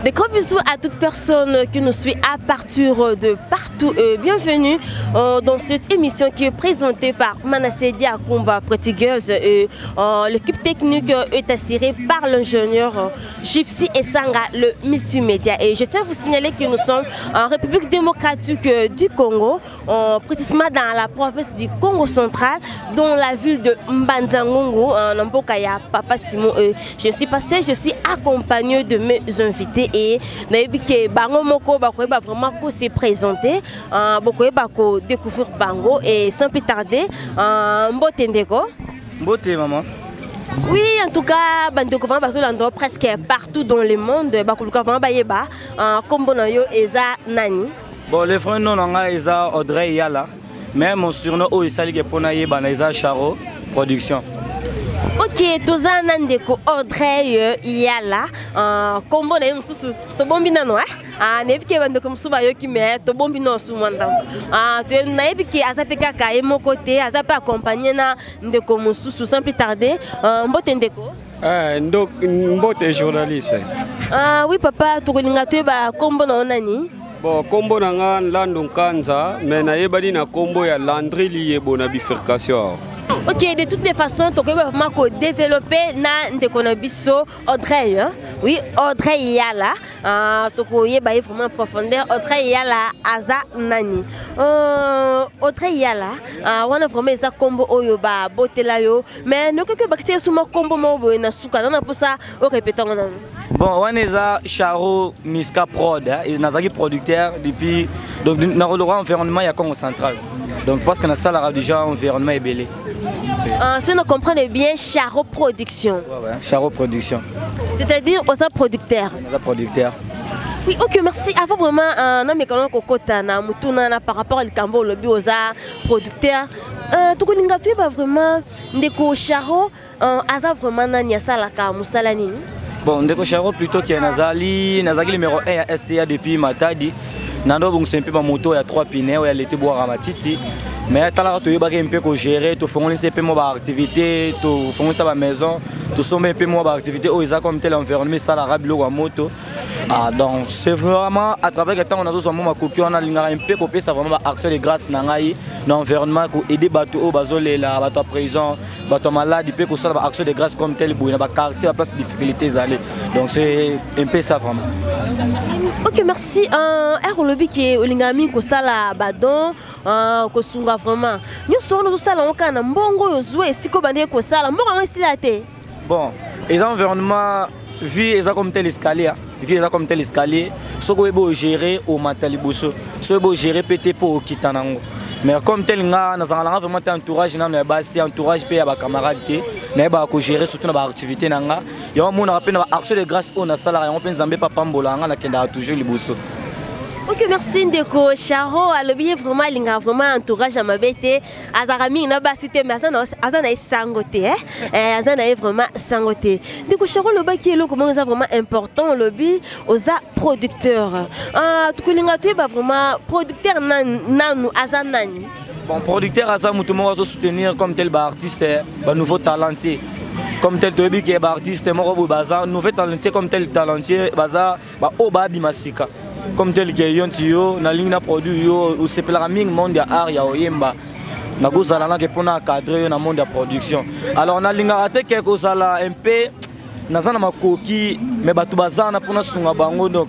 Des gros bisous à toute personne qui nous suit à partir de partout. Bienvenue dans cette émission qui est présentée par Manassé Diakumba Pretigueuse. L'équipe technique est assurée par l'ingénieur Gypsy Essanga, le multimédia. Et je tiens à vous signaler que nous sommes en République démocratique du Congo, précisément dans la province du Congo central, dans la ville de Mbanza-Ngungu, en mboka ya Papa Simon. Je suis passé, je suis accompagné de mes invités et nayebi ke bango moko bakoyeba vraiment ko se présenter, bokoyeba ko découvrir bango et sans plus tarder, mbote ndeko. Mbote maman. Oui, en tout cas, bandeko vraiment bazolanda presque partout dans le monde, bakoluka vraiment bayeba, kombo na yo eza nani? Bon, le vrai nom na nga eza Audrey Yala, mais mon surnom oyo esaliki mpona yebana eza Charo Production. Ok, toza na ndeko Audrey Yala, kombo na ye mosusu tobombi nano, hein? Ah, nayebi ke bandeko mosusu bayoki mais tobombi nano su mwa ndambo. Ah, nayebi ke aza mpe kaka ye moko te, aza mpe accompagné na ndeko mosusu. Sans plus tarder, mbote ndeko. Eh, mbote journaliste. Ah, oui papa, tokolinga toyeba kombo na yo nani? Bon, kombo na nga Nlandu Nkanza, mais nayebani na kombo ya Landry Liyebo na bifurcation. Ok, de toutes les façons, tokoyeba vraiment ko développer na ndeko na biso Audrey, hein? Oui, Audrey Yala. Ah, tokoyeba ye vraiment en profondeur. Audrey Yala aza nani? Audrey Yala, ah, wana vraiment eza kombo oyo ba botela yo, mais nokoki bakisa yo suma kombo moko boye na suka, nana posa o répéter ngo nanu. Bon, wana eza Charo Miska Prod, hein, et nazaki producteur depuis donc na rolora environnement ya Congo central. Donc parce que na salaka déjà environnement ebele. Ah, si on comprend bien, Charo Production. Ouais, Charo Production. C'est-à-dire oza producteur. Oza producteur. Oui, ok, merci. Avant vraiment, non, mais quand on kokota na mutuna na par rapport à likambo lobi oza producteur, tokolinga toyeba vraiment ndeko Charo, aza vraiment nani asalaka mosala nini? Bon, ndeko Charo plutôt qui nazali, nazali numéro 1 ya STA depuis Matadi. Nando bongisa mpe ba moto ya 3 pneus ya lete boire matiti. Mais talaka toyebaki mpe ko gérer, tofongolisa mpe mwa ba activité, tofongolisa ba maison, tosomba mpe mwa ba activité oyo eza comme tel environnement esalaka biloko ya moto. Ah, donc c'est vraiment à travers que ntango nazozwa mwa makoki wana alingaka mpe kopesa vraiment ba action de grâce na ngai na environnement, ko aider bato oyo bazolela, bato ya prison, bato ya maladi, mpe kosala ba action de grâce comme tel boye na ba quartier, ba place de difficulté ezali. Donc c'est un peu ça vraiment. Ok, merci. Olobi ke olingaka mingi kosala ba don, kosunga vraiment. Nyonso wana ozosala yango kaka na mbongo oyo ozwa esika obandeki kosala, mbongo yango esila te? Bon, eza environnement, vie eza comme tel escalier, hein. Vie eza comme tel escalier. Soki oyebi ogérer, omata liboso. Soki oyebi ogérer pe te mpo okita nango. Mais comme tel nga nazalaka nanga vraiment te entourage nano ya basi, entourage pe ya ba camarade te, nayebaka kogérer surtout na ba activité na nga. Yango omonaka mpe na ba action de grâce oyo nasalaka yango mpe Nzambe mpe apambolaka nga, nakendaka toujours liboso. Ok, merci ndeko Charo. Alobi ye vraiment alingaka vraiment entourage ya mabe te, azalaka mingi na basi te, mais aza na ye sango te, hein? Eh, aza na ye vraiment sango te. Ndeko Charo, olobaki eloko moko eza vraiment important, olobi oza producteur. Ah, tokolinga toyeba vraiment producteur nanu aza nani? Bon, producteur aza moto moko azo soutenir comme tel ba artiste, ba nouveau talentier. Comme tel toyebi ke ba artiste moko boye baza nouveau talentier, comme tel talentier baza ba oyo babima sika. Comme tel ke yo nti yo nalingi na produit yo osepelaka mingi monde ya art ya oyemba, nakozala nake mpona encadrer yo na monde ya production. Alors nalingaka te ke kozala un peu naza na makoki mais bato baza na mpona sunga bango, donc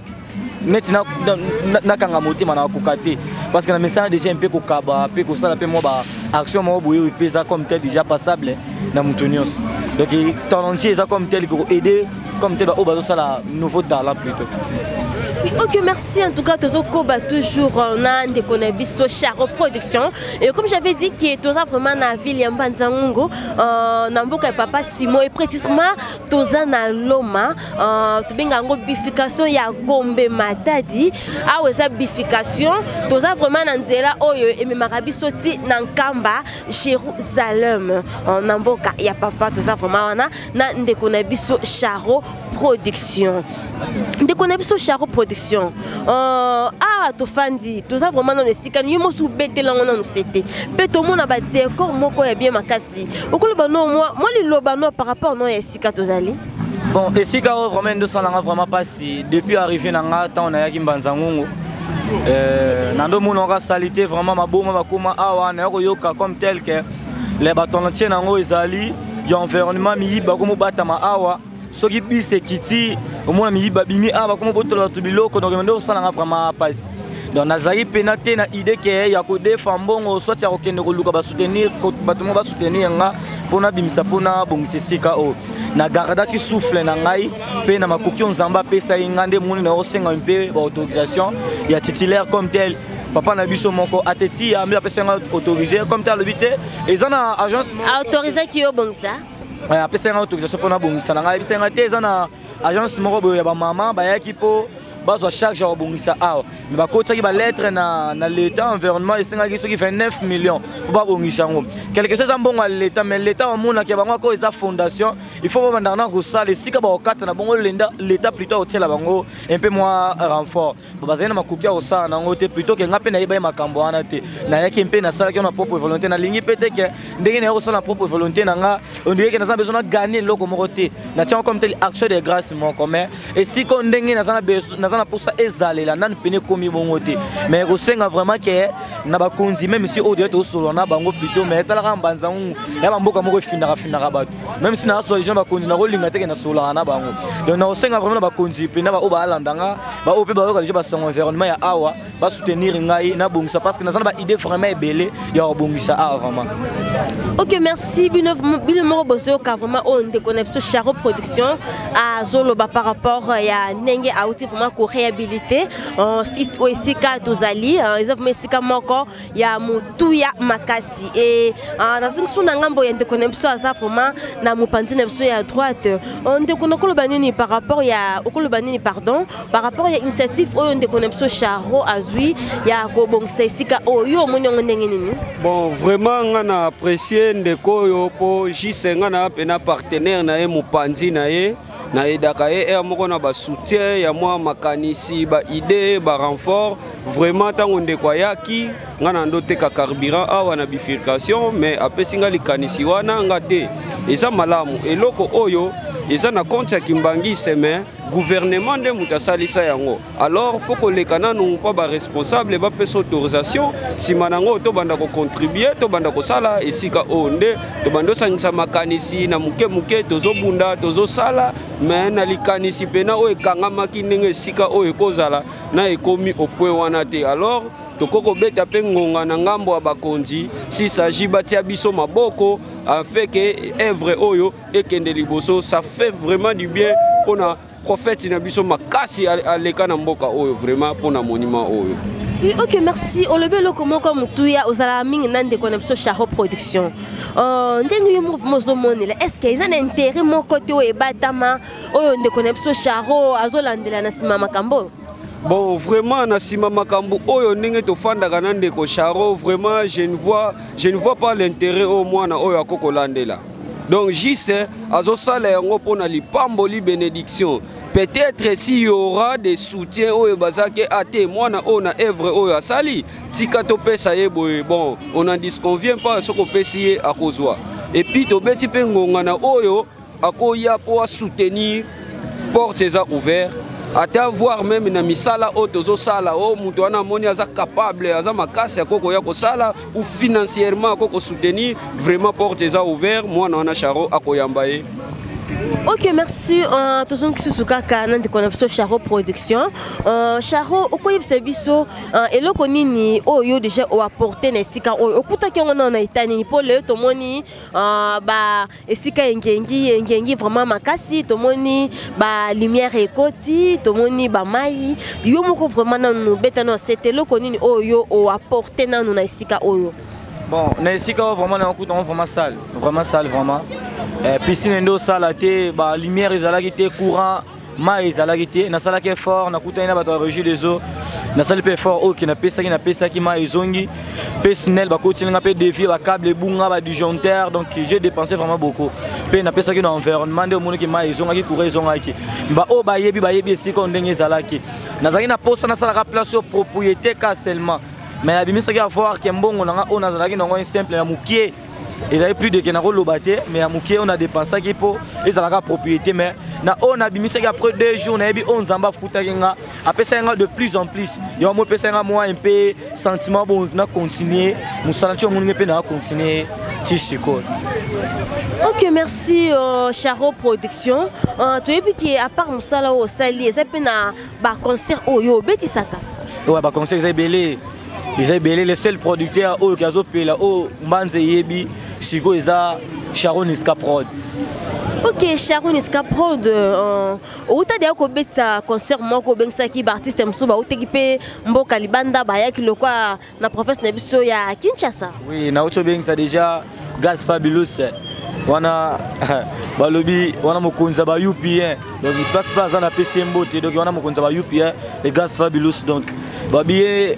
neti nakanga motema na kokoka te, parce que na mesana déjà un peu kokaba mpe kosala mpe mwa ba action moko boye oyo mpe eza comme tel déjà passable na moto nyonso. Donc talentier eza comme tel ko aider comme tel baoyo bazosala nouveau talent plutôt. Oui, ok, merci. En tout cas, tozo koba toujours na ndeko na biso Charo Production. Et comme j'avais dit que toza vraiment na ville ya Mbanza-Ngungu, na mboka ya Papa Simon et précisément toza na Loma, tobenga yango bifurcation ya Gombe Matadi. Awa eza bifurcation, toza vraiment na nzela oyo ememaka biso ti na Nkamba, Jérusalem. Na mboka ya papa, toza vraiment wana na ndeko na biso Charo Production. Ndeko na biso Charo Production, awa tofandi, toza vraiment nano esika yo mosu obetelango nano sete mpe tomona ba décor moko ya bien makasi. Okoloba no mwa liloba no par rapport no ya esika tozali? Bon, esika oyo vraiment endosalanga vraiment mpasi depuis arrivé na nga ntango nayaki Mbanza Ngungu, na ndomonaka saleté vraiment, maboma bakoma awa. Naya koyoka comme tel que le batonatier nango ezali ya environnement, miyibi bakomi obatama awa. Soki bus ekiti, omona miyibi babimi awa, bakomi obotola bato biloko. Donc nde osalanga vraiment mpasi. Donc nazalaki mpena te na idée ke ya kodefa mbongo, soit ya kokende koluka basoutenir, bato moko basoutenir nga mpona bimisa, mpona bongisa esika oyo. Nagardaki souffle na ngai mpe na makoki oyo Nzambe apesa ye nga. Nde moni na osenga mpe baautorisation ya titulaire comme tel, papa na biso moko ateti ya mbe apesa nga autorisé comme tel. Alobi te eza na agence. Autorisaki yo bongisa? Apesa nga autorisation mpona bongisa na ngai. Ayebisa nga te eza na agence moko boye ya bamama bayaki mpo bazwa charge ya kobongisa awa, me bakotisaki balettre na l'état environnement, esengaki soki 29 millions mpo babongisa yango. Quelque chose eza mbongo ya l'état, mais l'état omonaki bango ako eza fondation, il faut babandaka na kosala esika bakokata na bongo. L'état plutôt akotiela bango un peu mwa renfort. Bazali na makoki ya kosala nango te. Plutôt ke nga mpe nayeba ye makambo wana te, nayaki mpe nasalaki na propre volonté. Nalingi mpe te ke ndenge naya kosala na propre volonté na nga, on dirait ke naza besoin na gagner eloko moko te. Natiango comme tel action de grâce moko, mais esika oyo ndenge naza na posa ezalela nanu pene ekomi bongo te. Mais kosenga vraiment ke na bakonzi, même si oyo deja tozosolola na bango plutôt, mais etalaka Mbanza Ngungu ya bamboka moko efindaka findaka bato. Même si nazosola deja na bakonzi, nakolinga te ke nasololaka na bango. Donc nakosenga vraiment na bakonzi mpena baoyo baalanda nga, baoyo mpe bayoka deja basango environnement ya awa, basoutenir ngai nabongisa, parce que naza na baidée vraiment ebele ya kobongisa awa vraiment. Ok, merci. Bino bino moko bozoyoka vraiment oyo ndeko na biso Charo Production azoloba par rapport ya ndenge auti vraiment koréhabilité site oyo. Esika tozali eza vraiment esika moko ya motuya makasi. E nazongi so na ngambo ya ndeko na biso aza vraiment na mopanzi na biso ya droite. Ndeko, nakoloba nini par rapport ya, okoloba nini, pardon, par rapport ya initiative oyo ndeko na biso Charo azwi ya kobongisa esika oyo? Yo omoni yango ndenge nini? Bon, vraiment nga na apprécier ndeko oyo, mpo jise nga na mpena partenaire na ye, mopanzi na ye, nayedaka ye ere moko na basoutien ya mwa makanisi, baidée, barenfort. Vraiment, ntango ndeko ayaki, nga na ndoteka carburant awa na bifurcation, mais apesi nga likanisi wana, nga te eza malamu. Eloko oyo eza na compte ya Kimbangiste, mais gouvernement nde moto asalisa yango. Alors faut koleka nanu mpo baresponsable bapesa autorisation. Nsima nango tobanda kocontribue, tobanda kosala esika oyo. Nde tobanda osangisa makanisi na moke moke, tozobunda, tozosala, mais na likanisi mpena oyo ekangamaki ndenge esika oyo ekozala na ekomi au point wana te. Alors tokoki kobeta mpe ngonga na ngambo ya bakonzi, si s'agit batia biso maboko afin ke œuvre oyo ekende liboso. Ça fait vraiment du bien mpona prophète na biso makasi aleka na mboka oyo, vraiment mpona monument oyo. Oui, ok, merci. Olobi eloko moko motuya. Ozalaka mingi na ndeko na biso Charo Production. Ndenge yo mouvement ozomonela, est ce que eza na intérêt moko te oyo ebatama, oyo ndeko na biso Charo azolandela na nsima makambo oyo? Bon, vraiment na nsima makambo oyo, ndenge tofandaka na ndeko Charo, vraiment je ne vois pas l'intérêt oyo mwana oyo akokolandela. Donc juste azosala yango mpona lipamboli, bénédiction. Peut-être s'il y aura des soutiens oyo bazaki ate mwana oyo na œuvre oyo asali, tika topesa ye boye. Bon, on n'en disconvient pas. Soki opesi ye, akozwa. Et puis tobeti mpe ngonga na oyo akoya mpo asoutenir, porte eza ouvert, ata voire même na misala oyo tozosala, oyo moto wana amoni aza capable, aza makasi, akoki koya kosala, ou financièrement akoki kosoutenir, vraiment porte eza ouvert. Mwana wana Charo akoyamba ye. Ok, merci. Tozongi susu kaka na ndeko na biso Charo Production. Charo, okoyebisa biso eloko nini oyo déjà oapporte na esika oyo? Okutaki yango nano na eta nini, mpo lelo tomoni ba esika engengi engengi vraiment makasi, tomoni balumière ekoti, tomoni bamai? Yo moko vraiment nanu beta nano sete, eloko nini oyo yo oapporte nanu na esika oyo? Bon, na esika oyo vraiment nakuta yango vraiment sale, vraiment sale, vraiment. Piscine nde osala te, balumière ezalaki te, courant, mai ezalaki te. Nasalaki effort, nakutani na bato ya Régie des eaux, nasali mpe effort oyo ke napesaki mai ezongi, mpe SNEL bakotilinga mpe dévier bacable ebunga, badisjoncteur. Donc j'ai dépensé vraiment beaucoup. Mpe napesaki na environnement, nde omonaki mai ezongaki, courant ezongaki. Baoyo bayebi, bayebi esika oyo ndenge ezalaki. Nazalaki na posa nasalaka place oyo propriété ka seulement, mais nabimisaki avoir ke mbongo na nga oyo nazalaki nango simple ya mokie, ezali plus de ke nakoloba te, mais ya mokie oyo nadépensaki mpo ezalaka propriété, mais Na oyo nabimisaki après 2 jours, nayebi oyo Nzambe afutaki nga, apesaki nga de plus en plus. Yango mo epesaki nga mwa mpe sentiment bon na continue mosala ti omoninge mpe na continue ti sikoyo. Ok, merci Charo Production. Toyebi ke à part mosala oyo osali, eza mpe na baconcert oyo obetisaka. Ouais, baconcert eza ebele, eza ebele. Le seul producteur oyo ke azopela oyo Mbanza eyebi sikoyo eza Sharon Iska Prod. Ok, Sharon Iska Prod, outa deya kobetisa concert moko, obengisaki baartiste mosusu bautaki mpe mboka libanda, bayaki lokwa na province na biso ya Kinshasa. Oui, nauti obengisa déjà Gaz Fabulous wana, balobi wana mokonzi ya ba UPN. Donc place mpe aza, napesi ye mbote. Donc wana mokonzi ya ba UPN, le Gaz Fabulous. Donc babi ye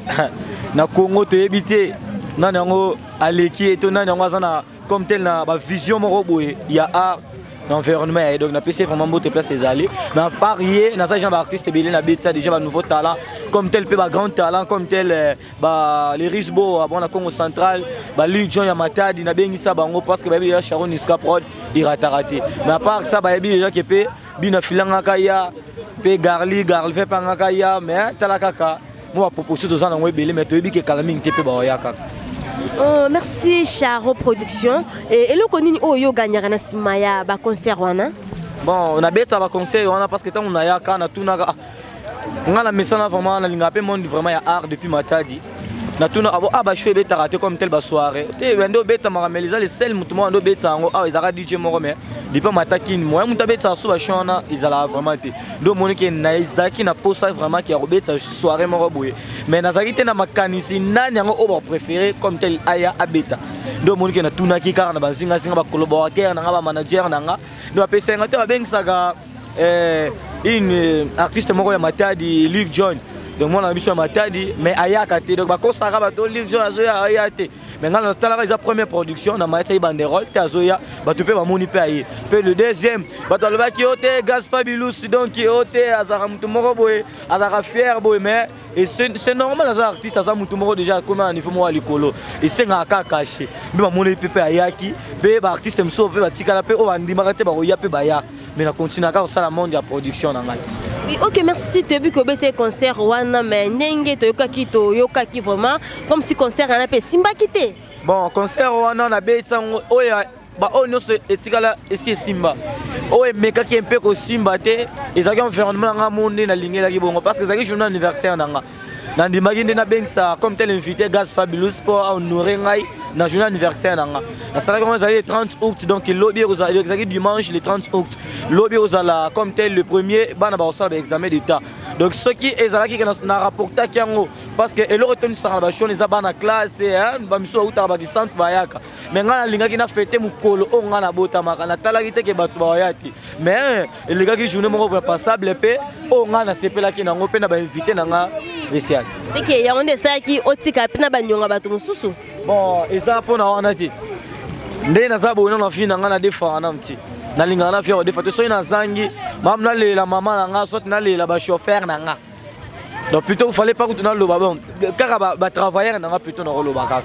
na Congo, toyebi te nani yango aleki ye to nani yango aza na comme tel na bavision moko boye ya art na environnement ya ye. Donc napesi ye vraiment mbote place ezali. Mais à part ye, naza déjà baartiste ebele nabetisa déjà, banouveau talent comme tel mpe bagrand talent comme tel, ba les Risbo bon na Congo Central, ba Legion ya Matadi, nabengisa bango parce que bayebi déjà Sharon Iska Prod irataka te. Mais à part ça, bayebi déjà ke mpe bino afilangaka ya mpe Garli Garlive mpe angaka ya. Mais tala kaka mo baproposition toza nango ebele, mais toyebi ke kala mingi te mpe baoya kaka. Oh, merci Charo Production. Eloko nini oyo oganyaka na nsima ya baconcert wana? Bon, nabetaka baconcert wana parce que ntango nayaka, natunaka nga na mesana vraiment, nalingaka mpe monde vraiment ya art depuis Matadi. Natuna abo a bashow ebetaka te comme tel, basoirée te nde obetamaka, mais eza le seul motu moko nde obetisa yango awa, ezalaka DJ moko. Mais depuis Matakini, moya moto abetisa so bashow wana ezalaka vraiment te. Nde omoni ke ezalaki na posa vraiment ke ya kobetisa soirée moko boye, mais nazalaki te na makanisi nani yango oyo bapréféré comme tel aya abeta. Nde omoni ke natunaki kaka na banzingazinga, bacollaborateur na nga, bamanager na nga, nde bapesa nga te babengisaka une artiste moko ya Matadi, Luc John. Donc mwana na biso ya Matadi, mais ayaka te. Donc bakosaka bato, Luc John azoya, aya te. Mais ngai natalaka, eza première production na mayesaki banderole te, azoya, bato mpe bamoni mpe aye. Mpe le deuxième, bato balobaki o te Gaz Fabulous. Donc o te azalaka motu moko boye, azalaka fier boye, mais et c'est normal, aza artiste, aza motu moko déjà akómi na niveau moko ya likolo, esengaka kaka cachet. Mpe bamoni mpe ayaki mpe baartiste mosusu mpe batikala mpe oyo bandimaka te bakoya mpe baya, mais na continuaka kosala monde ya production na ngai. Oui, ok, merci. Toyebi kobesa concert wana, mais ndenge toyokaki, toyokaki vraiment comme si concert wana mpe esimbaki te. Bon, concert wana nabetisa yango oyo, baoyo nyonso etikala esi esimba, oyo emekaki mpe kosimba te, ezalaki environnement na nga mo nde nalingelaki bongo, parce que ezalaki journée anniversaire na nga. Nandimaki nde nabengisa comme tel invité Gaz Fabulous mpo ahonore ngai na journée anniversaire na nga. Nasalaki yango, ezali le 30 août. Donc lobi ezalaki dimanche le 30 août, lobi ozala comme tel le premier, bana bakosala baexamen d'état. Donc soki ezalaki na rapportaki yango, parce que eloko etonisaka na bashone eza bana classe, bamisu bautaka bakicentre bayaka. Mais ngai nalingaki na fête mokolo oyo ngai nabotamaka, natalaki te ke bato baya te. Mais elekaki journée moko boye passable mpe oyo ngai nasepelaki nango mpe na bainvité na nga spécial. Eke yango nde esalaki otika mpe na banionga bato mosusu? Bon, eza mpona wana te. Nde naza boye nano afi na ngai nadefaka nanu ti nalingaka na fier kodefa te. Soki nazangi mama, nalela mama na nga, soit nalela bachauffeur na nga. Donc plutôt fallait pas kutu naloba bon kaka batravailleur na nga, plutôt nakoloba kaka.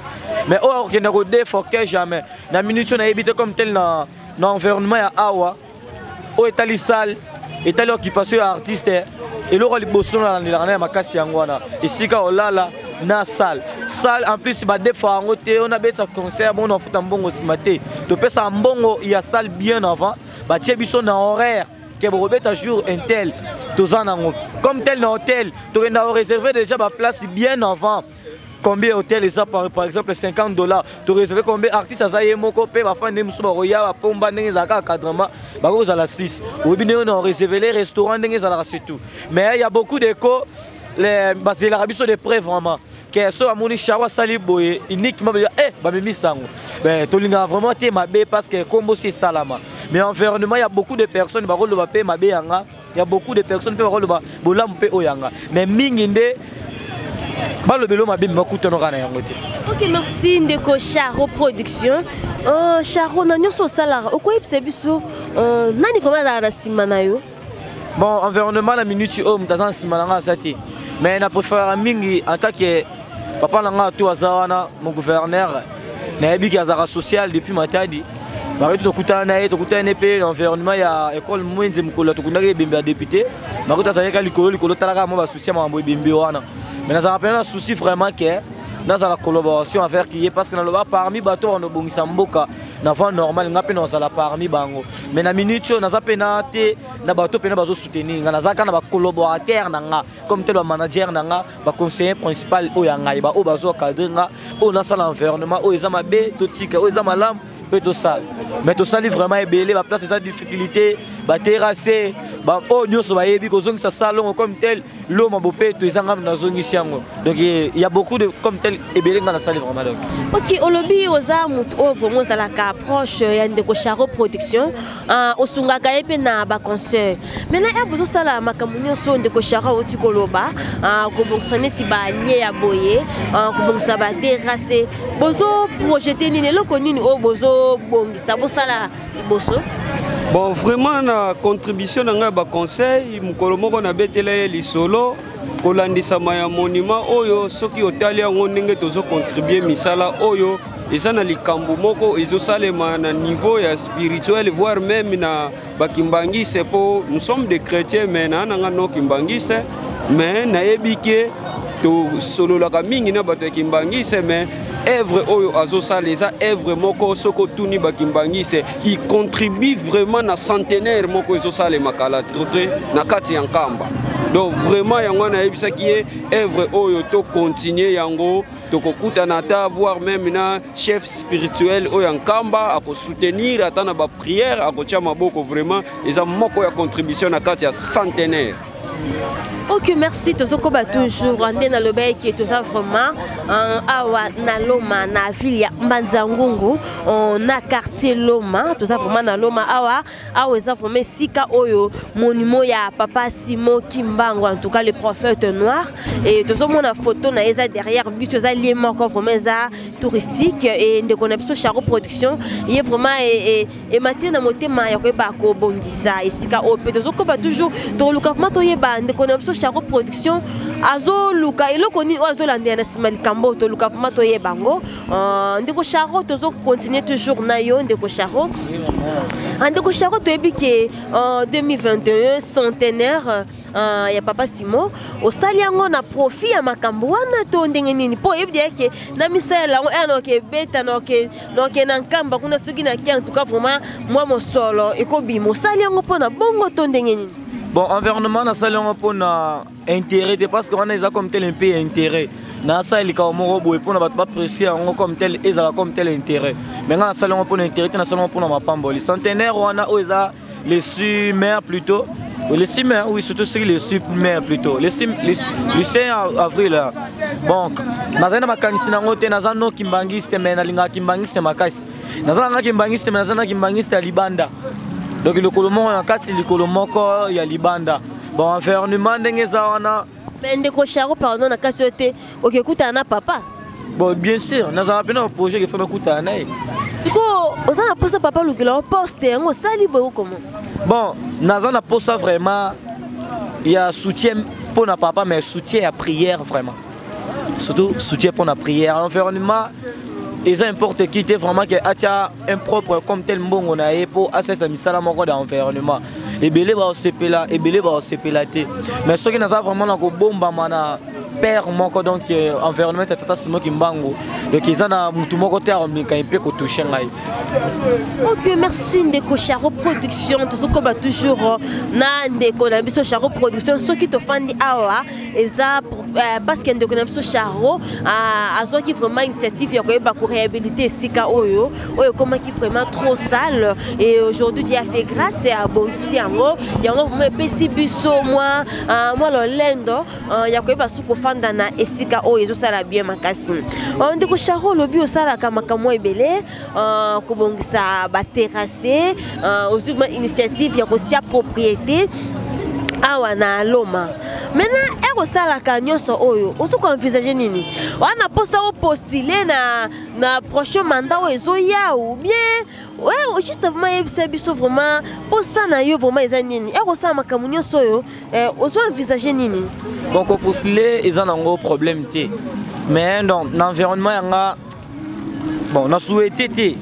Mais oyo akokende kodefa jamais na minute oyo nayebi te comme tel na environnement ya awa oyo etali salle, etali occupation ya artiste. Eloko ya liboso nalandelaka na ya makasi yango wana, esika olala na salle. Salle en plus badefa yango te. Oyo nabetisa concert bongo nafuta mbongo nsima te, topesaka mbongo ya salle bien avant. Batie biso na horaire ke bokobeta jour intel, toza nango comme tel na hôtel, tokenda koréserve déjà baplace bien avant. Combien hôtel eza par exemple 50 $, toréserve combien artiste aza ye moko mpe bafani ndenge mosusu bakoya, bapomba ndenge ezalaka, encadrement bakoki kozala 6, oyebi ndenge na réserve les restaurants ndenge ezalaka, surtout. Mais il y a beaucoup d'écho, bazelaka biso de près vraiment ke so bamoni Charo asali boye uniquement, eh bamemi sango. Tolingaka vraiment te mabe, parce que kombo si esalama, mais environnement, il y a beaucoup de personnes bakoloba mpe mabe yanga, il y a beaucoup de personnes mpe bakoloba bolamu mpe oyo yanga, mais mingi nde balobelo mabe, me bakutana kaka na yango te. Ok, merci ndeko Charo Production. Charo, na nyonso osalaka, okoyebisa biso nani vraiment azalaka na nsima na yo? Bon, environnement na minute oyo, moto aza na nsima na nga aza te, mais na préférera mingi en tant que papa na nga to aza wana, mon gouverneur, nayebi ke azalaka social depuis Matadi. Marito tokutana na ye, tokutana ne mpe na environnement ya école Mwenze mokolo tokundaki ebembe ya député. Marito azalaki likolo likolo, talaka mwa basusi ya makambo ebembe wana. Mais nazalaka mpena na souci vraiment ke nazala collaboration avec ye, parce que naloba parmi bato banobongisa mboka na voie normale, nga mpe nazala parmi bango. Mais na minute oyo naza mpe na te na bato mpena bazosoutenir nga, naza kaka na bacollaborateur na nga comme tel, bamanager na nga, baconseiller principal oyo ya ngai, baoyo bazoencadre nga, oyo nasala environnement oyo eza mabe totika, oyo eza malamu mpe tosala. Mais tosali vraiment ebele, baplace eza difficulté, baterrasse oyo nyonso bayebi kozongisa salongo comme tel Loma bopeto eza ngambo nazongisi yango. Donc il y a beaucoup de comme tel ebele nga nasali vraiment donc. Ok, olobi oza motu oyo vraiment ozalaka proche ya ndeko Charo Production, osungaka ye mpe na baconseil. Maintenant ere bozosala makambo nyonso oyo ndeko Charo auti koloba, kobongisa neti balie ya boye, kobongisa baterrasse, bozoprojete nini, eloko nini oyo bozobongisa bosala liboso? Bon, vraiment na contribution na ngai ya baconseil, mokolo moko nabetela ye lisolo kolandisama ya monument oyo. Soki otali yango ndenge tozocontribue misala oyo, eza na likambo moko ezosalema na niveau ya spirituel, voire même na bakimbangise, mpo nous sommes des chrétiens. Mais naa nanga no kimbangise, mais nayebi ke tosololaka mingi na bato ya kimbangise. Mais œuvre oyo azosala eza œuvre moko, soki otuni bakimbangise, il contribue vraiment na centenaire moko ezosalema kala te na kati ya Nkamba. Donc vraiment yango nayebisaki ye, œuvre oyo tocontinue yango, tokokutana ata voire même na chef spirituel oyo ya Nkamba, akosoutenir ata na baprière, akotia maboko. Vraiment eza moko ya contribution na kati ya centenaire. Ok, merci. Tozokoba toujours nde nalobaki toza vraiment awa na Loma, na ville ya Mbanza-Ngungu, na quartier Loma. Toza vraiment na Loma awa. Awa eza vraiment esika oyo monument ya papa Simon Kimbangu, en tout cas le prophète noir, et tozomona photo na ye eza derrière biso. Eza lieu moko vraiment eza touristique. Et ndeko na biso Charo Production, ye vraiment ematie na motema ya koyeba kobongisa esika oyo. Mpe tozokoba toujours, toluka vraiment toyeba ndeko na biso Charo Production azoluka eloko nini oyo azolandela na nsima likambo oyo. Toluka vraiment toyeba yango. Ndeko Charo, tozocontinue toujours na yo. Ndeko Charo, ndeko Charo, toyebi ke 2021 centenaire ya papa Simon, osali yango na profit ya makambo wana to ndenge nini? Mpo oyebi deya ke na misalela yango aya noke ebeta noke na Nkamba kuna, soki nake, en tout cas vraiment mwa mosolo ekobima. Osali yango mpona bongo to ndenge nini? Bon, environnement nasali yango mpona intérêt te, parce que wana eza comme tel mpe intérêt. Nasala likambo moko boye mpona bato baapprécie yango comme tel, ezala comme tel intérêt. Mais ngai nasali yango mpona intérêt te, nasali yango mpona mapamboli. Centenaire wana oyo eza le 6 mai plutôt, le 6 mai, oui, surtout soki le 6 mai plutôt, le 6, le 5 avril. Bon, nazali na makanisi nango te. Naza no kimbangiste, mais nalingaka kimbangiste makasi. Naza nanga kimbangiste, mais naza na kimbangiste ya libanda, donc lokolo moko na kati, likolo moko ya libanda. Bon, environnement ndenge eza wana. Mais ndeko Charo, pardon, na kati oyo te, okekutana na papa? Bon, bien sûr, nazala mpe na projet ke fo nakutana na ye. Sikoyo oza na posa papa alukela o poste, yango osali boye komo? Bon, naza na posa vraiment ya soutien mpo na papa, mais soutien ya prière vraiment, surtout soutien mpo na prière. Environnement eza importe qui te vraiment ke atia un propre comme tel mbongo na ye mpo asalisa misala moko da environnement. Ebele baosepela, ebele baosepela te. Mais soki naza vraiment na kobombama na père moko, donc environnement ya tata Simon Kimbangu, donc eza na mutu moko te akomeka mpe kotouche ngai. Ok, merci ndeko Charo Production. Tozokoba toujours na ndeko na biso Charo Production. Soki tofandi awa eza parce que ndeko na biso Charo azwaki vraiment initiative ya koyeba koréhabilité esika oyo oyo ekomaki vraiment trop sale. Et aujourd'hui Dieu a fait grâce, abongisi yango. Yango vraiment epesi biso mwa lolendo ya koyeba su kofanda na esika oyo ezosala bien makasi. Ndeko Charo, olobi osalaka makambo ebele, kobongisa baterrasse, ozwi ma initiative ya kosia propriété awa na Loma. Maintenant ere osalaka nyonso oyo, ozo koenvisage nini wana? Mposa opostule na prochain mandat oyo ezoya, ou bien ouais, juste vraiment yebisa biso vraiment mposa na yo vraiment eza nini ere osala makambo nyonso oyo, ozo envisage nini? Bon, kopostule eza nango problème te, mais donc na environnement yanga, bon, na souhaité te.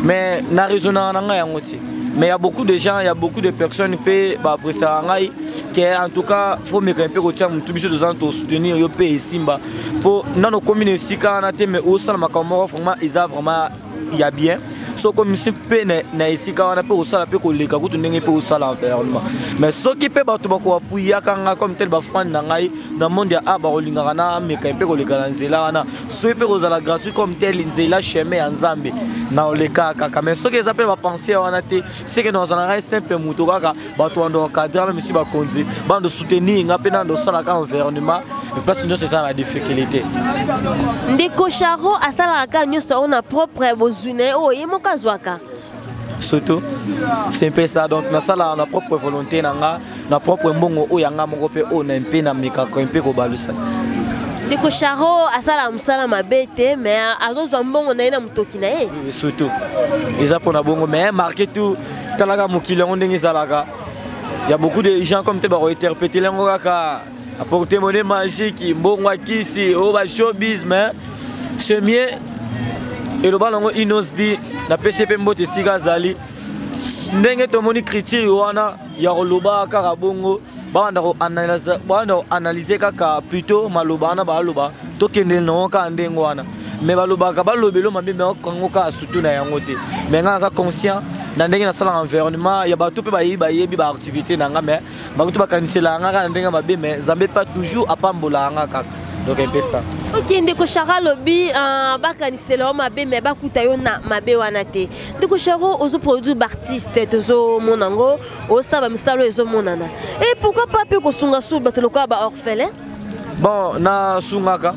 Mais na raisonnaka na ngai yango te. Mais ya beaucoup de gens, ya beaucoup de personnes mpe baappréciaka ngai ke en tout cas faut meka mpe kotia motu, biso toza tosoutenir yo mpe esimba, mpo nano okomi na esika wana te, mais osala makambo moko vraiment eza vraiment ya bien. So okomisi mpe na esika wana mpe kosala mpe koleka kutu ndenge mpe osala environnement. Mais soki mpe bato bakoapuyaka nga comme tel, bafan na ngai na monde ya a bakolingaka na meka mpe koleka na nzela wana, soki mpe kozala gratuit comme tel, nzela chemin ya Nzambe na oleka kaka. Mais soki eza mpe bapense wana te, seke nazala ngai simple moto kaka, bato bando encadre, même si bakonzi bando soutenir nga mpe nando osalaka environnement, place nyonso eza na difficulté. Ndeko Charo asalaka kaka nyonso oyo na propre bozwi na ye oyo ye moko azwaka? Surtout, c'est un peu ça. Donc nasala na propre volonté na nga, na propre mbongo oyo ya nga moko mpe oyo na mpe namekaka mpe kobalusa. Ndeko Charo asala mosala mabe te, mais azozwa mbongo na ye na motoki na ye. Surtout eza mpona bongo, mais marqué tout, talaka mokili yango ndenge ezalaka, ya beaucoup de gens comme te bakointerpréter yango kaka apporter monnaie magique, mbongo akisi oyo bashowbiz. Mais c'est mieux eloba nango Inosbi, napesi mpe mbote esika azali. Ndenge tomoni critique wana ya koloba kaka bongo, babanda koanalyse kaka plutôt maloba wana baloba, tokendele nango kaka ndenge wana. Mais balobaka balobelo mabe, me okango kaka sutu na yango te. Mais ngai naza conscient na ndenge nasalaka environnement ya bato mpe bayebi, bayebi baactivité na nga, mais bakutu bakaniselaka nga kaka na ndenge mabe. Mais Nzambe pas toujours apambolaka nga kaka, donc un peu ça. Ok, ndeko Charo alobi bakanisela yo mabe, mais bakuta yo na mabe wana te. Ndeko Charo, ozoproduire baartiste, tozomona yango, osala bamisala oyo ezomonana, et pourquoi pas mpe kosunga su bato lokola baorphelin? Bon, nasungaka,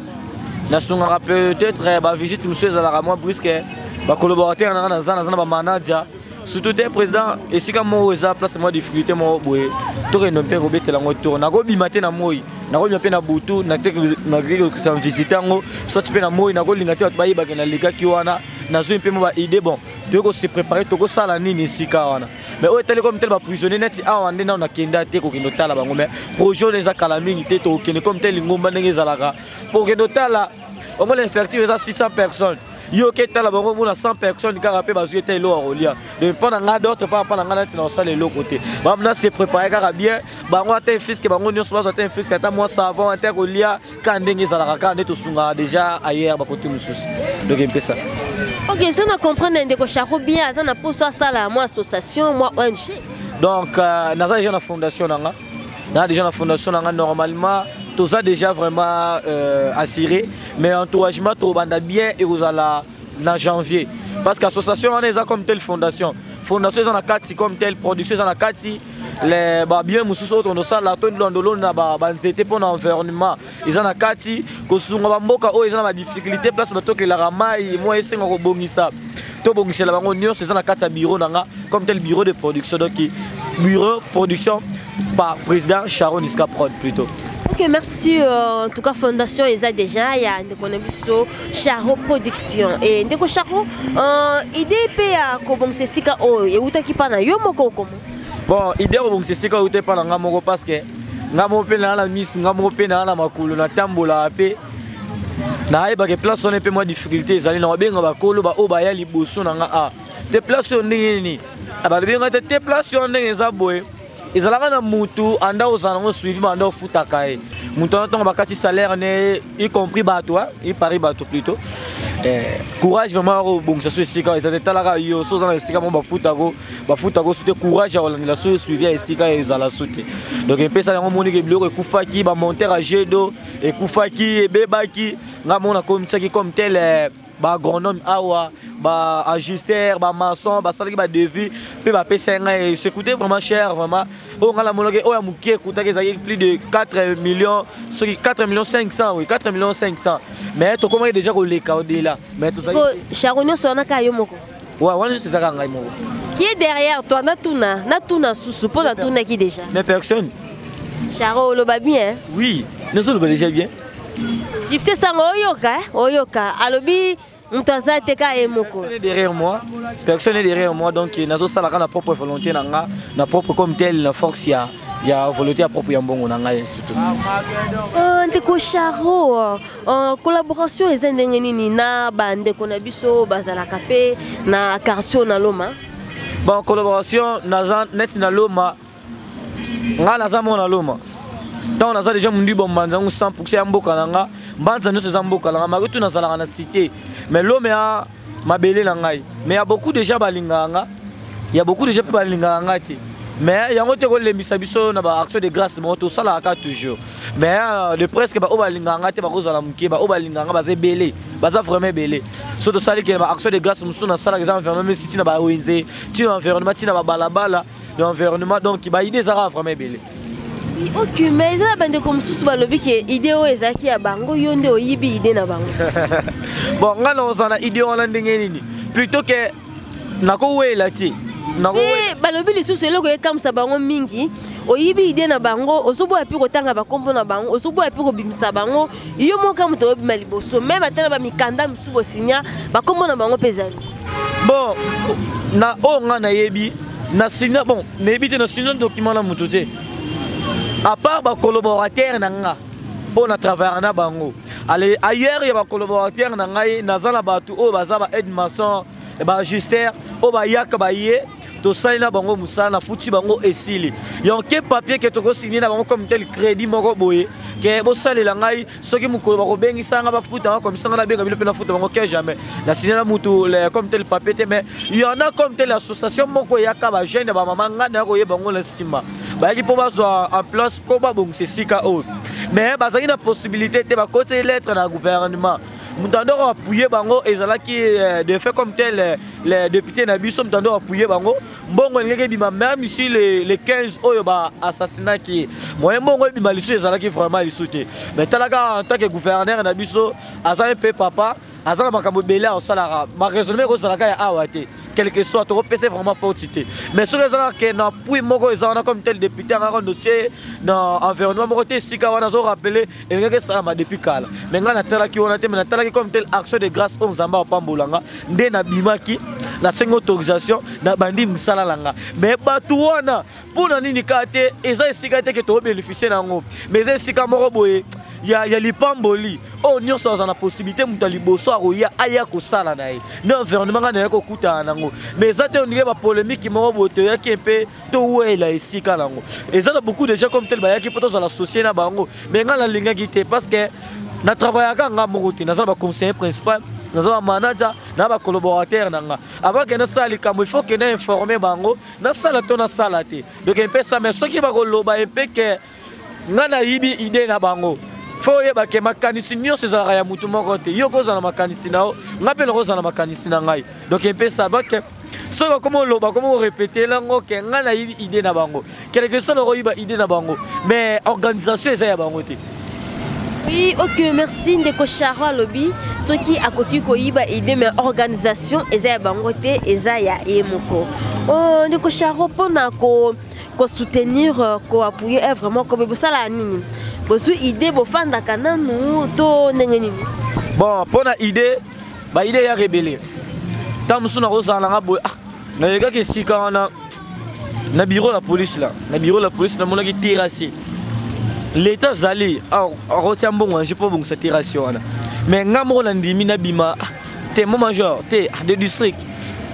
nasungaka peut-être bavisite mosusu ezalaka mwa brusque. Bacollaborateur nanga naza na bamanager surtout te, président esika moko eza place mwa difficulté moko boye, tokende mpe kobetela yango tour. Nakobima te na moi, nakobima mpe na butu, nakokisa visite yango soit mpe na moi. Nakolinga te bato bayebake nalekaki wana, nazwi mpe mo baidée. Bon, toyei kose préparer, tokosala nini esika wana. Mais oyo etali comme tel baprisonnier neti awa nde nano nakenda te kokende otala bango, mais projet oyo eza kala mingi te, tokokende comme tel lingomba ndenge ezalaka po kokende otala. Omona effectif eza 600 personnes, yo oke tala bango, omona 100 personnes kaka mpe bazwi ete eloko ya kolia. Donc mpo na ngai, d'autre part, mpo na ngai neti na kosala eloko te, bamna se préparé kaka bien bango, ata infiske bango nyonso bazwa, ata infiske, ata mwa savon, ata kolia kaka ndenge ezalaka, kaka nde tosungaka déjà ailleurs bakote mosusu. Donc mpe ça. Ok, so na comprendre ndeko Charo bien, aza na mposo asala mwa association, mwa ONG. Donc naza déjà na fondation na nga, naza déjà na fondation na nga. Normalement toza déjà vraiment assuré, mais encouragement tobanda bien ekozala na janvier, parce que association wana eza comme telle fondation. Fondation eza na kati comme telle production, eza na kati babien mosusu oyo tondosala, tondolondolonda banzete mpona environnement, eza na kati kosunga bamboka oyo eza na badifficulté, place batokelaka mai mwa esenga kobongisa, tobongisela bango nyonso. Eza na kati ya bureau na nga comme tel bureau de production, donc bureau production par président Charon Iska Prod plutôt. Ok, merci. En tout cas, fondation eza déjà ya ndeko na biso Charo Production. Et ndeko Charo, idée mpe ya kobongisa esika oyo eutaki mpa na yo moko okomo? Bon, idée ya kobongisa esika oyo te mpa na nga moko, parce que nga moko mpe naa na misu, nga moko mpe naa na makolo, natambolaka mpe nayebaka place wana mpe mwa difficulté ezali. Na babenga bakolo baoyo baya liboso na nga a te, place oyo ndenge nini balobi nga te te, place oyo ndenge eza boye, ezalaka na mutu anda ozala nango suivi, banda ofutaka ye mutu wana ntongo bakati salaire ne, y compris bato, y pari bato plutôt. Courage vraiment kobongisa so esika eza te. Talaka yo so oza na esika moko bafutako, bafutako so te, courage ya kolandela so suivi ya esika ezala so te. Donc epesa yango monike biloko ekufaki, bamonteur ya jet d'eau ekufaki, ebebaki. Nga moko nakomisaki comme tel baagronome awa, baajusteur, bamaçon, basalaki badevis mpe bapesa ngai, c'est vraiment cher vraiment. Oyo ngai namonaki oyo ya moke ekutaki ezalaki plus de 4 millions, soki 4 millions 500, oui, 4 millions 500, mais tokomaki déjà koleka au-delà, mais tozalaki. Charo, nyonso wana kaka yo moko? Ouais, wana nyonso ezalaka ngai moko. Qui est derrière toi? Natuna, natuna susu mpo natunaki déjà. Mais personne. Charo, oloba bien. Oui, nazoloba déjà bien. Gifte sango oyoka, oyoka alobi moto aza te, ka ye moko. Personne est derrière moi, personne est derrière moi. Donc nazosalaka na propre volonté na nga, na propre comme tel na force ya Ya volonté ya propre ya mbongo na ngai surtout. Ndeko Charo, collaboration eza ndenge nini na bandeko na biso bazalaka mpe na quartier na Loma? Bon, collaboration naza neti na Loma, ngai naza mwana Loma. Ntango naza déjà mundu bombanza yango 100 ya mboka na nga, mbanza nyonso eza mboka na nga, malgré tout nazalaka na cité, mais Loma ya mabele na ngai. Mais ya beaucoup déjà balingaka nga, ya beaucoup déjà mpe balingaka nga te, mais yango te kolembisa biso na baaction de grâce moko tosalaka toujours. Mais de presque baoyo balingaka nga te bakozala moke, baoyo balingaka nga baza ebele, baza vraiment ebele. So tosali ke baaction de grâce mosusu nasalaka eza environnement mesi, ntina bawenze, ntina environnement, ntina babalabala ya environnement. Donc baidée ezalaka vraiment ebele. Ok, mais eza na bandeko mosusu balobi ke idée oyo ezalaki ya bango, yo nde oyibi idée na bango. Bon, ngai nakozala na idée wana ndenge nini? Plutôt ke nakowela te. Mpe balobi lisusu eloko ekamwisa bango mingi, oyibi idée na bango, ozoboya mpe kotanga bakombo na bango, ozoboya mpe kobimisa bango, yo moko moto oyobima liboso. Même ata na bamikanda mosusu bosinya, bakombo na bango mpe ezali. Bon, na oyo ngai nayebi na signa, bon, nayebi te, na signa document na moto te, à part bacollaborateur na nga oyo na travaillaka na bango. Ale ailleurs ya bacollaborateur na ngai, naza na bato oyo baza ba aide maçon, baajusteur oyo bayaka, baye, tosali na bango mosala, nafuti bango, esili. Yonke papier ke tokosigne na bango comme tel crédit moko boye ke bosalela ngai, soki mokolo bakobengisa nga, bafuta nga, comme nga nabenga bino mpe nafuta bango, ke jamais nasigne na mutu comme tel papier te. Mais y'en a comme tel association moko eyaka, bajeune ya bamama, ngai naya koyeba bango na nsima, bayaki mpo bazwa en place ko babongisa esika oyo, mais bazalaki na possibilité te. Bakoti lettre na gouvernement, moto andoko appuye bango ezalaki de fait comme tel le député na biso. Moto andoko appuye bango, mbongo elingaki ebima même si le 15 oyo baassassinaki ye, moyen mbongo ebima lisusu ezalaki vraiment lisusu te. Mais talaka, en tant que gouverneur na biso aza mpe papa, aza na makambo ebele akosalaka, baraisonnement ekozalaka ya awa te. Quelque soit tokopesa vraiment faute te, mais soki ezalaka ke na appui moko eza wana comme tel député angaka dossier na environnement moko te, esika wana azorappeler, elingaki esalama depuis kala. Mais ngai natalaki wana te, mais natalaki comme tel action de grâce oyo Nzambe apambolanga nde nabimaki, nasengi autorisation, nabandi misala na nga. Mais bato wana, mpona nini kaka te? Eza esika te ke tobénéficie na yango, mais eza esika moko boye ya lipamboli oyo nyonso aza na possibilité. Moto ya liboso akoya, aya kosala na ye nde environnement ngai naye kokutana nango. Mais eza te ondike bapolémique moko boye toyaki mpe towela esika nango. Eza na beaucoup déjà comme tel bayaki mpo tozala associé na bango, mais ngai nalingaki te, parce que na travaillaka nga moko te, naza na baconseiller principal, naza bamanager na bacollaborateur na nga. Avant ke nasala likambo, il faut ke na informe bango, nasala to nasala te. Donc mpesa, mais soki bakoloba mpe ke ngai nayibi idée na bango, faut oyeba ke makanisi nyonso ezalaka ya motu moko te. Yo kozala na makanisi na yo, ngai mpe nakozala na makanisi na ngai. Donc mpesa bake soki bakoma oloba, bakoma korépéter lango ke ngai nayibi idée na bango, quelque soit nakoyiba idée na bango, mais organisation eza ya bango te. Oui, ok, merci ndeko Charo. Alobi soki akoki koyiba idée, mais organisation eza ya bango te, eza ya ye moko. Oh, ndeko Charo, mpona ko kosoutenir, koappuyer œuvre moko boye, bosala nini? Bozwi idée, bofandaka nanu to ndenge nini? Bon, mpona idée, baidée eyaka ebele. Ntango mosusu nakozala nanga boye, ah, nalekaki esika wana na bureau la police la, na bureau la police, namonaki terrassier. L'état azali akotia mbongo na mpo abongisa terrassier wana, mais nga moko nandimi nabima te, mo major te de district,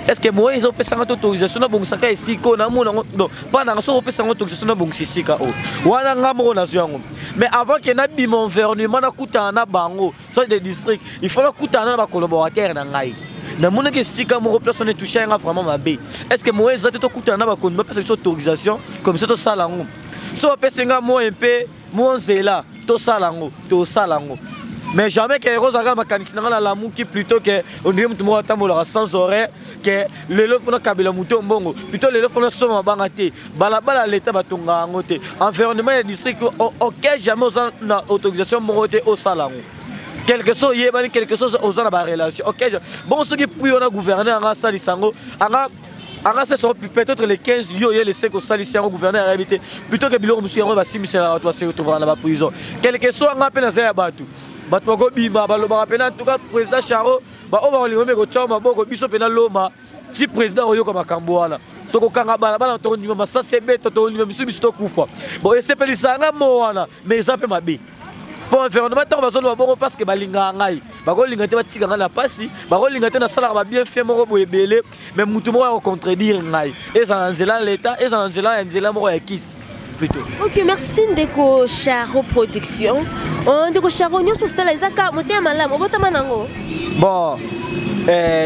est ce que moyen eza opesanga te autorisation nabongisaka esika oyo namona yango? Donc mpa nanga, soki opesanga autorisation nabongisa esika oyo wana, nga moko nazwi yango. Mais avant ke nabima environnement, nakutana na bango soit de district, il faut nakutana na bacollaborateur na ngai. Namonaki esika moko, place wana etouche yanga vraiment mabe. Est ce que moyen eza te tokutana na bakonzi, bapesa biso autorisation comme ça tosala yango? So bapesi nga moyen mpe mo nzela, tosala yango, tosala yango. Mais jamais ke ekozalaka na makanisi na ngai nalamuki plutôt ke ondire motu moko atambolaka sans horaire, ke lelo mpona kabela motu mbongo, plutôt lelo mpona soma mabanga te. Balabala, leta batongaka yango te. Environnement ya district, ok, jamais oza na autorisation moko te osala yango. Quelque chose oyebani, quelque chose oza na barelation, ok. Bongo soki pui wana gouverneur anga asalisa yango, anga se soko peut-être le 15, yo ye le 5 osalisi yango, gouverneur ayebi te, plutôt ke biloko mosusu yango basimisela bato, base retrouvaka na baprison. Quelque soit anga mpe naza ya bato, bato bakobima, balobaka mpena. En tout cas, président Charo, baoyo bakolinga mpe kotia maboko, biso mpena Loma ti président oyoka makambo wana. Tokokanga balabala, tokondima masasi ebeta, tokondima biso biso tokufa. Bon, esepelisaka nga mo wana, mais eza mpe mabe mpo environnement. Ntango bazoloba bongo, parce que balingaka ngai, bakolinga te batika ngai na pasi, bakolinga te nasalaka babienfait moko boye ebele. Mais mutu moko ya kocontredire ngai, ezala na nzela ya leta, ezala na nzela ya nzela moko ya kisi plutôt. Ok, merci ndeko Charo Production. Oh, ndeko Charo, nyonso osala eza kaka motema malamu, obotama nango? Bon,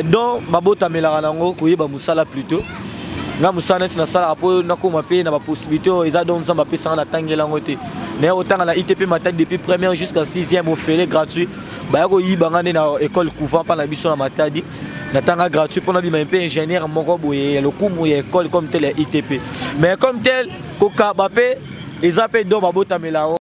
donc babotamelaka nango koyeba mosala plutôt. Nga mosala neti nasalaka mpo nakóma mpe na bapossibilité oyo eza, donc Nzambe apesanga, natangela yango te. Naye kotanga na ITP Matadi depuis première jusqu'à sixième, ofele, gratuit. Baya koyiba nga nde na école couvent mpa na biso na Matadi. Natanga gratuit mpona bima mpe ingénieur moko boye ya lokumu ya école comme tel ya ITP. Mais comme tel, kokaba mpe eza mpe don, babotamela yango.